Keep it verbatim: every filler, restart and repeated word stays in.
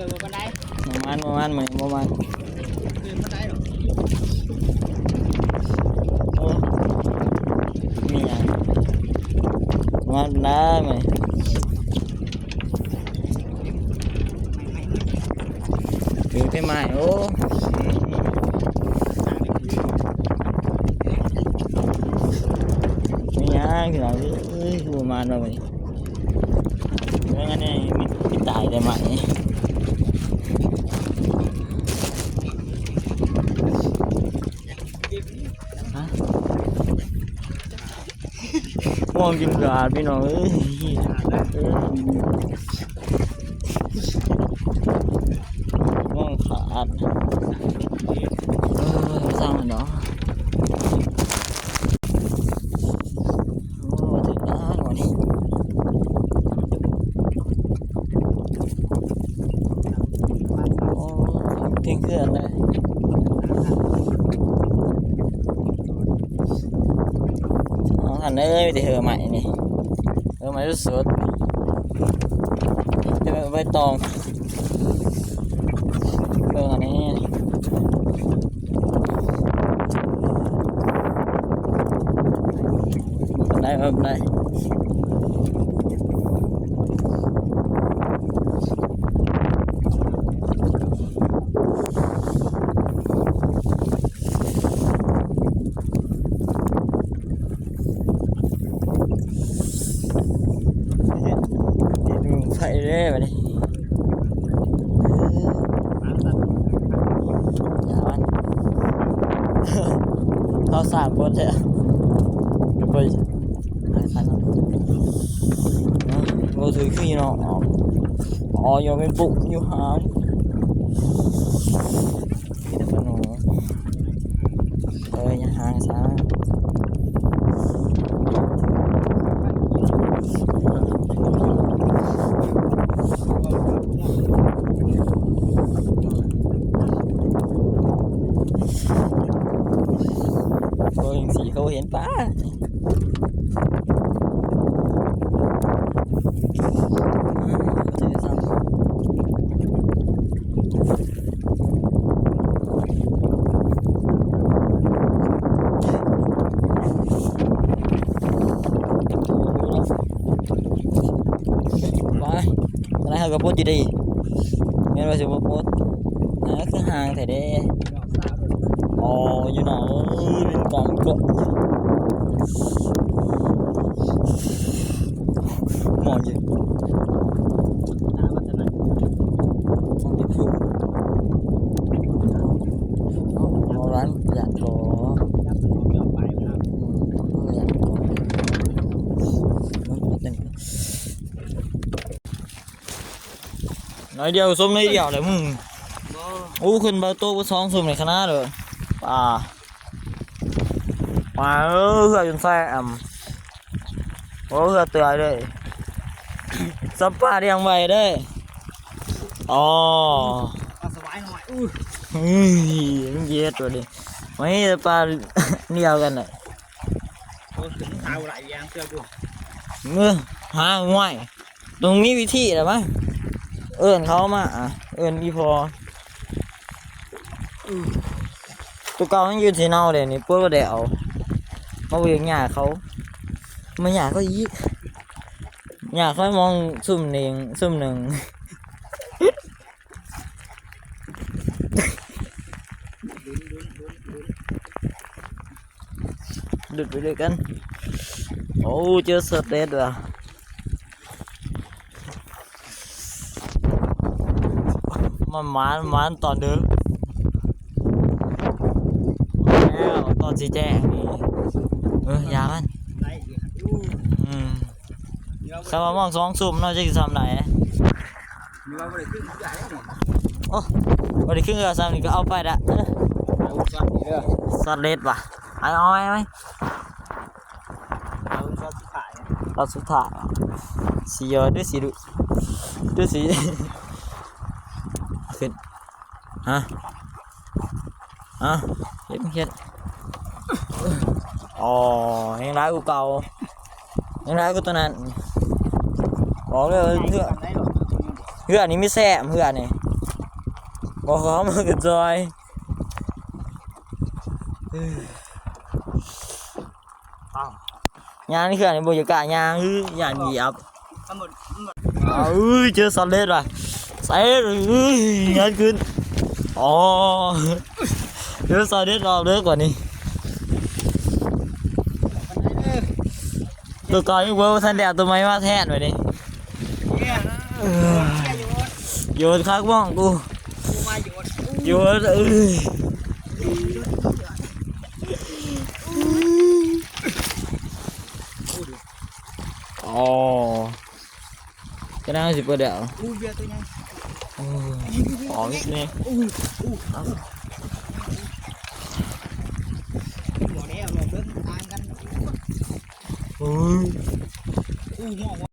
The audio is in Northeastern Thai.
ประมาณประมาณมื้อนี้ประมาณ โอ้ มีหยังประมาณนั้นมื้อนี้ ถือไปใหม่ โอ้ มีหยังพี่น้องเอ้ย ประมาณนั้นมื้อนี้ แล้วก็นี่มี มีตายได้ไหม ฮะ ม่วงกินกาดพี่น้องเอ้ย ม่วงขาด เออ สร้างมันเนาะ โอ้ ถึงแล้ววันนี้ โอ้ เที่ยงคืนเลย น้องหันเอ้ย มีแต่เหือใหม่นี่ เหือใหม่สุดๆ จะเป็นใบตอง เบิ่งอันนี้ ได้ครับ ได้ เห็น เห็นไฟเลยบัดนี้ เออ อย่ามัน เขาสามคนเถอะ เดี๋ยวไป หาคันเนาะ มือถือคืออยู่เนาะ อ๋อ อ๋อ ยังเป็นปุ๊กอยู่หาง มีแต่ปะหนู เออ อย่าหางซะ เบิ่งสีเขาเห็นปะ ไป อะไรเขาก็พูดอยู่ดี แม่นว่าสิบ่พูด อ่า คือห่างแท้เด้ อ๋อ อยู่เนาะ เอ้ย เป็นกองกลม มองอยู่ มองอยู่ เอาร้านอยากขอ อืม อยากขอ น้อยเดียว ส้มน้อยเดียวเลยมึง บ่ อู้ ขึ้นเบาโต๊ะสองส้มเลยขนาดเลย ป่า ป่า เออ เหือจนแซ่บ โอ้ เหือเตือยเลย สับป่าเรียงไว้เด้อ อ๋อ ปลาสวายหน่อย อู้ เฮ้ย มันเย็ดตัวดิ ไม่ ปลาเดียวกันน่ะ โอ้ ถึงเท้าไหลยางเสื้อกู เมื่อ หาห้วย ตรงนี้วิธีแล้วมั้ง เอิ้นเขามา อ่ะ เอิ้นอีพอ ตัวเก่ามันอยู่ที่เนาเลยนี่ ปวดบ่ได้เอา มาเวียงหญ้าเขา มาหญ้าเขาอีก หญ้าเขามองซุ่มหนึ่ง ซุ่มหนึ่ง หลุดไปด้วยกัน โอ้ เจอสเตทว่ะ มันหมาน หมานตอนเดิน แล้วตอนสีแจ้งนี่ เออ อย่ามัน อืม สามารถมองสองซุ่มเนาะ จะทำไหน นี่ว่าบ่ได้ครึ่งใหญ่เนี่ย โอ้ บ่ได้ครึ่งเอือซ้ำนี่ก็เอาไปละ เออ เอาช็อตนี้เด้อ ช็อตเด็ดว่ะ เอา เอาไว้ไหม เอาช็อตสุดท้าย ช็อตสุดท้าย สีเยอะด้วยสีดุ ด้วยสี ขึ้น ฮะ ฮะ เฮ็ด เฮ็ด อ๋อ ยังร้ายกว่าเก่า ยังร้ายกว่าตัวนั้น บอกเลยว่าเพื่อ เพื่ออันนี้ไม่แซ่บ เพื่ออันนี้ บ่ขอมาขึ้นซอย ย่างนี่คืออันนี้บ่อยากกะย่างคือ ย่านเหยียบ มันหมดมันหมด อ้าว เอ้ย เจอซอสเล็ดว่ะ ใส่ เอ้ย งัดขึ้น อ๋อ เจอซอสเล็ดรอบเลิกกว่านี้ ตัวเก่ายังเวิร์กทันแดดตัวใหม่มาแทนไว้นี่ เนี่ย เออ เชียร์อยู่ โยนคักบ้องกู กูมาอยู่ โยนเอ้ย อ๋อ จะนั่งสิเปิดเดี๋ยว อู้เบียร์ตัวใหญ่ โอ้ย อ๋อนี่ อู้อู้หัวแดงหลบเรื่องต่างกัน โอ้ย อู้หัว